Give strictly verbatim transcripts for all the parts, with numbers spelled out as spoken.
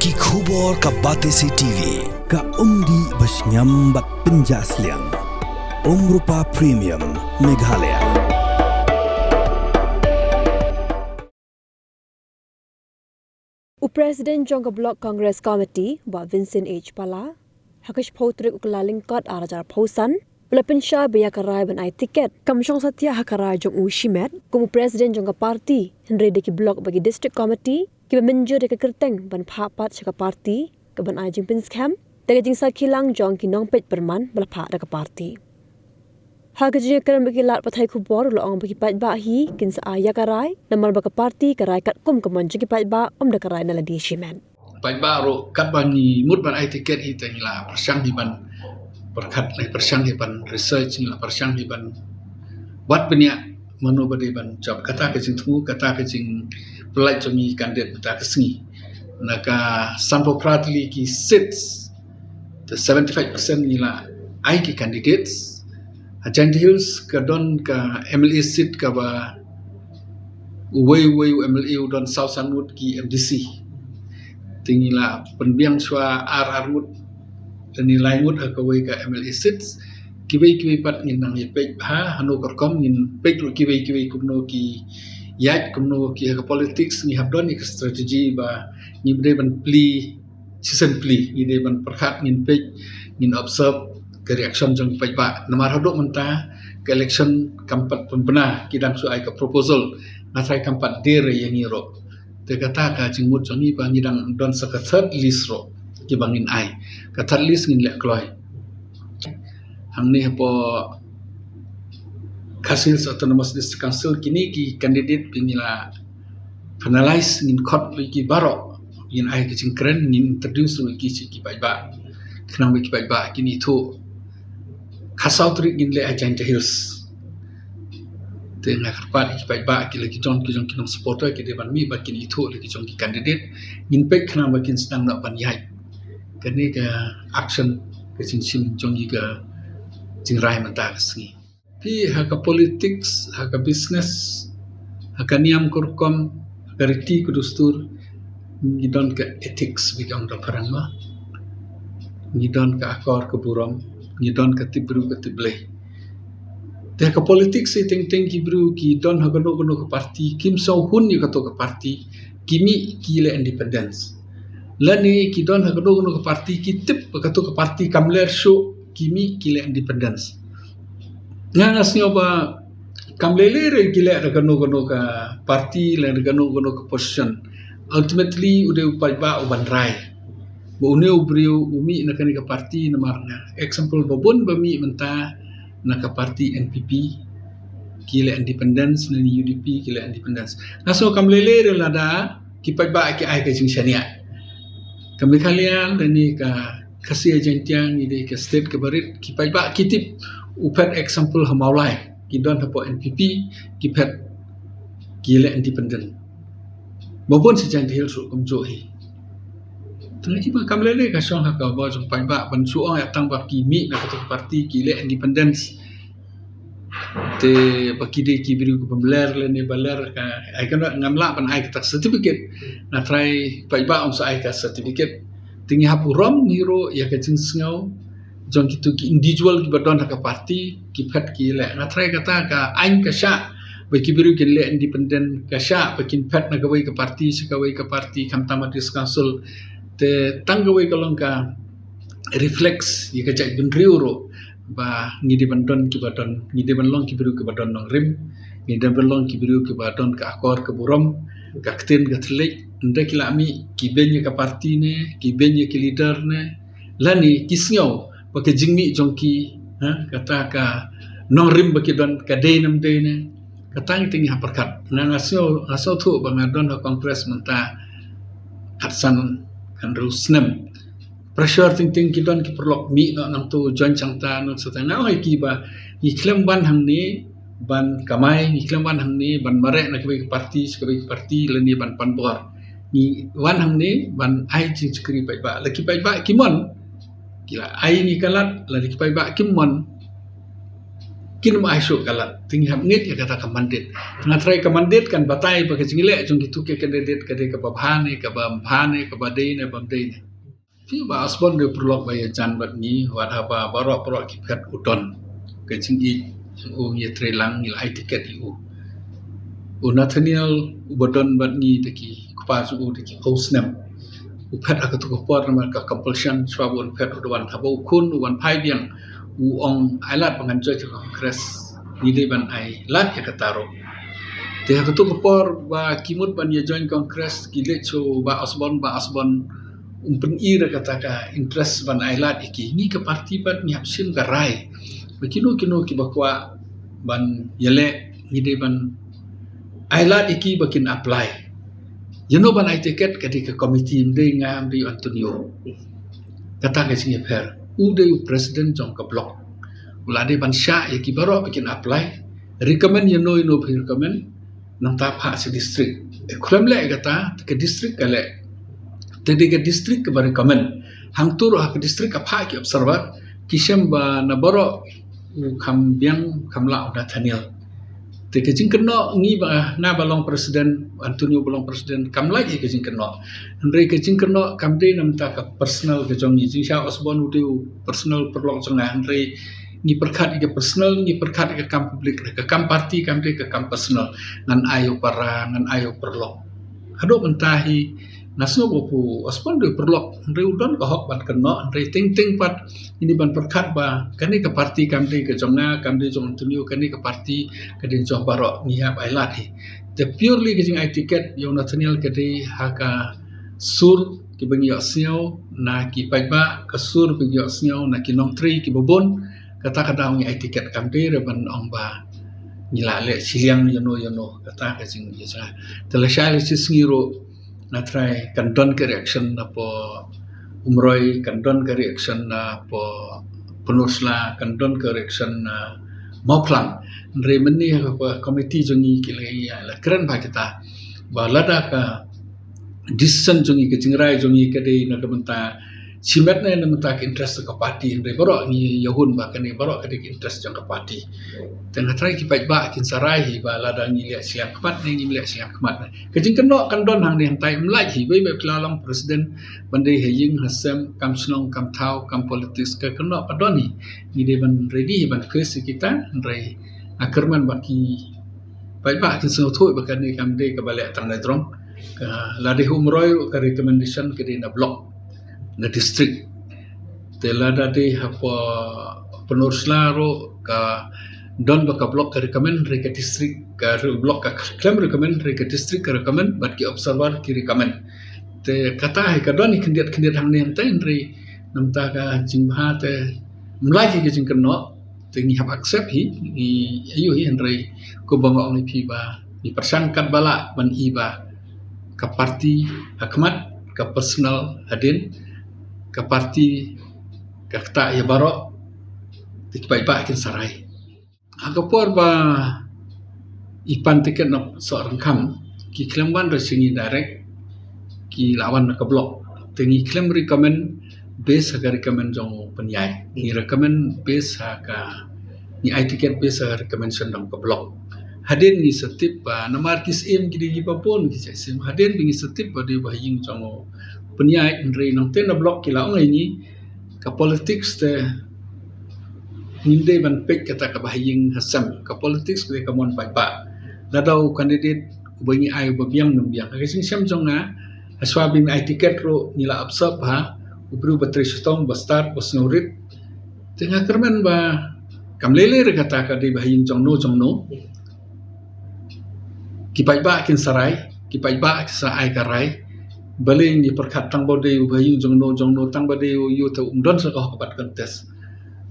Ki khubor ka Batesi T V. Ka umdih ba shngiam bad pynjah sliang. Umrupa Premium Meghalaya. U President jong ka Block Congress Committee, Bah Vincent H Pala, ha ka shiphew tarik u Kyllalyngkot ar hajar arphew san, u la pynshai ba ïa ka rai ban ai tiket kam shong satia ha ka rai jong u shimet kum u President jong ka party, hynrei da ki block bad ki district committee kiba mynjur ïa ka kyrteng ban phah pat sha ka party, kaban ai jingpynskhem da ka jingsakhi lang jong ki nongpeit pyrman ba la phah da ka party. Ha ka jingïakren bad ki lad pathai khubor, u la ong ba ki paidbah hi kin sa ai ïa ka rai namar ba ka party ka rai katkum ka mon jong ki paidbah, ym da ka rai na lade shimet. Paidbah ruh katba ngi mut ban ai tiket hi te ngi la pyrshang hi ban pyrkhat, ngi pyrshang hi ban research, ngi la pyrshang hi ban wad bniah mano ba dei ban jop. Kata ka jingthmu, kata ka jingpyllait jong ngi candidate mynta ka sngi. Na ka sanphew phra tylli ki seats, te seventy five percent ngi la ai ki candidates. Ha Jaintia Hills ka don ka M L A seat kaba uwei uwei u M L A u don saw san ngut ki M D C. Te ngi la pynbiang shuwa ar ar ngut, te ngi lai ngut ha kawei ka M L A seats. Kiwei kiwei pat ngin nang ïa peit bha, hano ka rukom ngin peit ruh kiwei kiwei kumno ki ïaid, kumno ki ha ka politics ngi hap don ïa ka strategy ba ngim dei ban plie shisien plie, ngi dei ban pyrkhat, ngin peit, ngin observe ka reaction jong ki paidbah. Namar haduh mynta ka election kam pat pynbna, ki dang shu ai ka proposal, nga tharai kam pat der ïa ngi ruh. Te kata ka jingmut jong ngi ba ngi dang don sa ka third list ruh kiba ngin ai. Ka third list ngin leh kloi. Hangne hapoh Khasi Hills Autonomous District Council kine ki candidate ba ngi la finalize, ngin khot lut ïa ki baroh, ngin ai ka jingkren, ngin introduce lut ïa ki sha ki paidbah. Khnang ba ki paidbah kin ithuh. Khatsaw tarik ngin leh ha Jaintia Hills. Te nga kyrpad ïa ki paidbah, ki la ki jong, ki jong ki nong supporter, ki dei ban mih ba kin ithuh la ki jong ki candidate. Ngin peit khnang ba kin sdang noh ban ïaid. Kane ka action, ka jingshim jong ngi, ka jingrai mynta ka sngi. Phi, ha ka politics, ha ka business, ha ka niam ka rukom, ha ka riti ka dustur, ngi don ka ethics, ba ki ong da phareng ma. Ngi don ka akor ka burom, ngi don ka tip briew ka tip Blei. Te ha ka politics hi teng teng ki briew ki don ha kano kano ka party, kim sngewhun ïa kato ka party, ki mih ki leh independence. Lane ki don ha kano kano ka party, ki tip ba kato ka party kam ler shuh, ki mih ki leh independence. Nga, nga sngew ba kam lei lei re ki leh da kano kano ka party, leh da kano kano ka position. Ultimately u dei u paidbah u ban rai ba une u briew u mih na kane ka party. Namar nga example ba bun ba mih mynta na ka party N P P ki leh independence, na U D P ki leh independence. Nga sngew kam lei lei re lada ki paidbah ki ai ka jingshaniah. Ka Meghalaya lane ka Khasi Jaiñtia ngi dei ka state kaba rit, ki paidbah ki tip. U phet example ha Mawlai, ki don hapoh N P P, ki phet ki leh independent. Ba bun sha Jaiñtia Hills ruh kumjuh hi. Tang i ba kam lei lei ka shong ha ka bor jong paidbah ban shu ong ïa tang ba ki mih na kato ka party ki leh independence. Te ba ki dei ki briew ki bym ler lane ba ler ka, ai ka ngam lah ban ai kata ka certificate. Nga trai paidbah ym sa ai ka certificate. Te ngi hap burom ngi ruh ïa ka jingsngew jong kito ki individual kiba don ha ka party, ki phet ki leh. Nga trai kata ka aiñ ka shah ba ki briew kin leh independent, ka shah ba kin phet na kawei ka party sha kawei ka party, khamtam ha district council. Te tang kawei ka long ka reflex ïa ka jaitbynriew ruh ba ngi dei ban don kiba don, ngi dei ban long ki briew kiba don nongrim, ngi dei ban long ki briew kiba don ka akor ka burom, ka ktien ka thylliej. Ynda ki la mih, ki beiñ ïa ka party ne, ki beiñ ïa ki leader ne, lane ki sngew ba ka jingmih jong ki, ha, kata ka nongrim ba ki don ka dei ne ym dei ne, kata ngi te ngi hap pyrkhat. Nga, nga sngew, nga sngewthuh ba nga don ha Congress mynta khatsan khathynriew snem. Pressure teng teng ki don ki paralok, mih noh nangto, join shangta, noh shata. Nga ong ïa ki ba ngi khlem wan hangne ban kamai, ngi khlem wan hangne ban mareh na kawei ka party sha kawei ka party lane ban pan bor. Ngi wan hangne ban ai jingshakri paidbah. La ki paidbah ki mon, ki la ai ngi ka lad, la ki paidbah kim mon, Kin ym ai shuh ka lad, te ngi hap ngeit ïa kata ka mandate. Nga tharai ka mandate kan batai ba ka jingleh jong kitu ki candidate ka dei kaba bha ne kaba ym bha ne, kaba dei ne bym dei ne. Phi, Bah Osborn dei u paralok ba ïajan bad ngi, wat haba baroh baroh ki phet u don. Ka jingïeit jong u ngi ïatreilang, ngi la ai tiket ïa u. U Nathaniel uba don bad ngi da ki kpa jong u da ki phew snem, u phet ha katu ka por namar ka compulsion, shuwa ba un phet u da wan, haba u khun u wan phai biang, u ong, ai lad ba ngan join ha Congress, ngi dei ban ai lad ïa kata ruh. Te ha katu ka por ba ki mut ban ïa join Congress, ki leit sha u Bah Osborn, Bah Osborn um pyni ïa kata ka interest ban ai lad ïa ki. Ngi ka party pat ngi hap shim ka rai ba kino kino kiba kwah ban ïaleh, ngi dei ban ai lad ïa ki ba kin apply. Ïano ban ai tiket ka dei ka committee, ym dei nga, ym dei u Antonio. Kata ka jingïapher. U dei u president jong ka block, u la dei ban shah ïa ki baroh ba kin apply. Recommend ïano ïano ba recommend, nangta phah sha district. Te khlem leh kata, te ka district ka leh. Te dei ka district kaba recommend. Hangto ruh ha ka district ka phah ki observer, ki shem ba na baroh u kham biang, kham lah u Nathaniel. Te ka jingkynnoh ngi ba, nga ba long president, Antonio ba long president, kam lait ïa ka jingkynnoh. Hynrei ka jingkynnoh kam dei namar ka personal ka jong ngi. Jingshah Osborn u dei u personal paralok jong nga, hynrei ngi pyrkhat ïa ka personal, ngi pyrkhat ïa ka kam public, ka kam party kam dei ka kam personal. Ngan ai ïa u para, ngan ai ïa u paralok. Haduh mynta hi nga sngew ba u Osborn dei u paralok, hynrei u don ka hok ban kynnoh, hynrei teng teng pat ngi dei ban pyrkhat ba kane ka party kam dei ka jong nga, kam dei jong Antonio, kane ka party ka dei jong baroh, ngi hap ai lad hi. Te purely ka jingai tiket ïa u Nathaniel ka dei ha ka sur kiba ngi ïohsngew na ki paidbah, ka sur ba ngi ïohsngew na ki nongtrei kiba bun. Kata ka daw ngi ai tiket, kam dei re ban ong ba ngi la leh shiliang ïano ïano, kata ka jing, ïa jong nga. Te lashai lashisngi ruh nga tharai kan don ka reaction na poh Umroi, kan don ka reaction na poh Pynursla, kan don ka reaction na Mawphlang. Hynrei mynne ha ka committee jong ngi ki la, ïa la kren bha kita ba lada ka decision jong ngi, ka jingrai jong ngi ka dei na ka bynta shimet ne na ka bynta ka interest ka party, hynrei baroh ngi ïa hun ba kane baroh ka dei ka interest jong ka party. Te nga tharai ki paidbah kin sa rai hi ba lada ngi leh shiliang khmat ne ngim leh shiliang khmat ne. Ka jingkynnoh kan don hangne hangtai, ym lait hi, wei ba phi la long president ban dei ha ïing ha sem, kam shnong kam thaw, kam politics, ka kynnoh ka don hi. Ngi dei ban ready hi ban face ïa kita, hynrei nga kyrmen ba ki paidbah kin sngewthuh ba kane kam dei kaba leh tang na jrong. Ka, la dei ha Umroi ruh ka recommendation ka dei na block, na district. Te lada dei hapoh Pynursla ruh ka don ba ka block ka recommend, hynrei ka district ka re-, block ka khlem recommend, hynrei ka district ka recommend, bad ki observer ki recommend. Te kata hi ka don hi khyndiat khyndiat hangne hangtai, hynrei namar ka jingbha te ym lait hi ka jingkynnoh. Te ngi hap accept hi, ngi ïohi hi, hynrei kumba nga ong ïa phi ba ngi pyrshang katba lah ban i ba ka party ha khmat, ka personal hadien, ka party ka ktah ïa baroh, te ki paidbah kin sa rai. Ha ka por ba i pan tiket na Sohryngkham, ki khlem wan re sha ngi direct, ki la wan na ka block. Te ngi khlem recommend based ha ka recommend jong u pynïaid. Ngi recommend based ha ka, ngi ai tiket based ha ka recommendation jong ka block. Hadien ngi sa tip ba namar ki syiem ki dei kiba bun ki jait syiem. Hadien ba ngi sa tip ba dei ba ha ïing jong u pynïaid, hynrei nangta na block ki la ong ïa ngi ka politics te ngim dei ban peit kata kaba ha ïing ha sem. Ka politics ka dei ka mon paidbah. Lada u candidate uba ngi ai uba biang ne ym biang. Ka jingshem jong nga, ha shuwa ba ngi ai tiket ruh ngi la observe ba u briew ba trei shitom, ba stad, ba sngewrit. Te nga kyrmen ba kam lei lei re kata ka dei ba ha ïing jong no jong no. Ki paidbah kin sa rai, ki paidbah kin sa ai ka rai. Balei ngi pyrkhat tang ba dei u ba ha ïing jong no jong no, tang ba dei u ïoh te um don sa ka hok ban contest.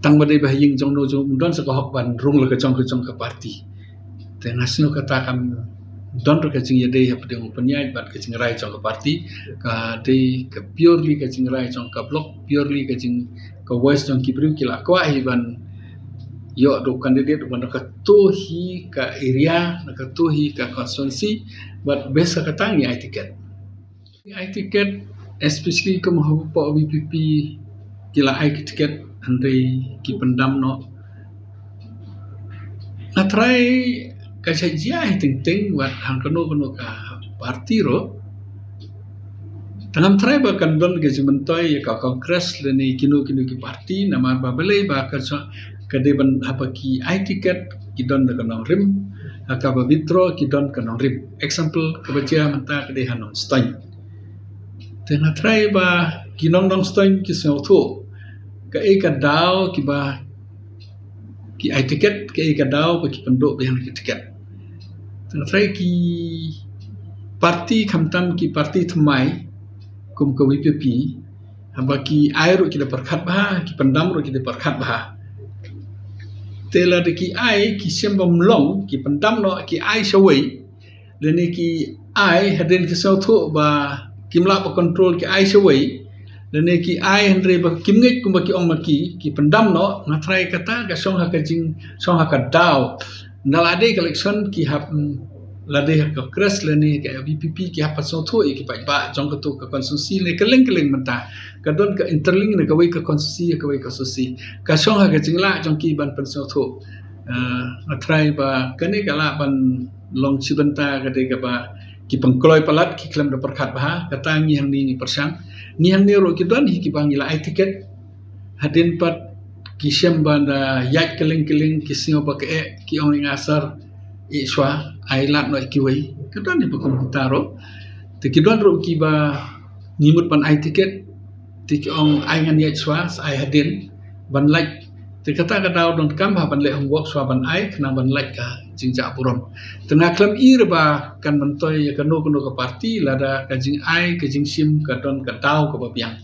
Tang ba dei ba ha ïing jong no jong no um don sa ka hok ban rung la ka jong ka jong ka party. Te nga sngew kata kam don re ka jingïadei hapdeng u pynïaid bad ka jingrai jong ka party. Ka dei ka purely ka jingrai jong ka block, purely ka jing, ka voice jong ki briew, ki la kwah hi ban ïoh da u candidate uba na kato hi ka area, na kato hi ka constituency, bad based ha kata ngi ai tiket. Ngi ai tiket, especially kum hapoh VPP ki la ai ki tiket, hynrei ki pyndam noh. Nga trai ka sha jia hi ting ting wat hang kano kano ka parti ro. Tangam trai ba kan don ka jimantoi ya ka Congress leni kino kino ki parti namar ba belei ba ka sha ka dei ban hapa ki ai tiket ki don da ka nongrim, ha ka ba withdraw ki don ka nongrim. Example ka ba jia manta ka dei ha Nongstoiñ. Te nga trai ba ki nong Nongstoiñ ki sngewthuh ka ei ka daw ki ba ki ai tiket, ka ei ka daw ba ki pynduh biang ki tiket. Te nga trai ki parti khamtam ki parti thymmai kum ka VPP, haba ki ai ruh ki da pyrkhat bha, ki pyndam ruh ki da pyrkhat bha. Te lada ki ai ki shem bam long, ki pyndam noh ki ai shawei, lane ki ai hadien ki sngewthuh ba kim lah ba control ki ai shawei, lane ki ai hynrei ba kim ngeit kumba ki ong ma ki, ki pyndam noh, nga trai kata ka shong ha ka jing, shong ha ka daw. Nda lade ka election ki hap, mm, lade ha ka Congress lane ka VPP ki hap pat sngewthuh ïa ki paidbah jong katu ka constituency ne ka leng ka leng mynta. Ka don ka interlink na kawei ka constituency ïa kawei ka constituency. Ka shong ha ka jinglah jong ki ban pynsngewthuh. Ah, nga trai ba kane ka lah ban long shi bynta ka dei kaba ki pynkloi palat ki khlem da pyrkhat bha, kata ngi hangne ngi pyrshang. Ngi hangne ruh ki don hi kiba ngi la ai tiket. Hadien pat ki shem ban da ïaid kylleng kylleng ki sngew ba ka eh ki ong ïa nga sir, ïa shwa, ai lad noh ïa kiwei. Ka don hi ba kum kita ruh. Te ki don ruh kiba ngi mut ban ai tiket. Te ki ong ai ngan ïaid shwa, sa ai hadien ban lait. Te kata ka daw donkam ha ban leh homework shwa ban ai, khnang ban lait ka jingjah burom. Te nga khlem i re ba kan myntoi ïa kano kano ka parti lada ka jingai ka jingshim ka don ka daw kaba biang.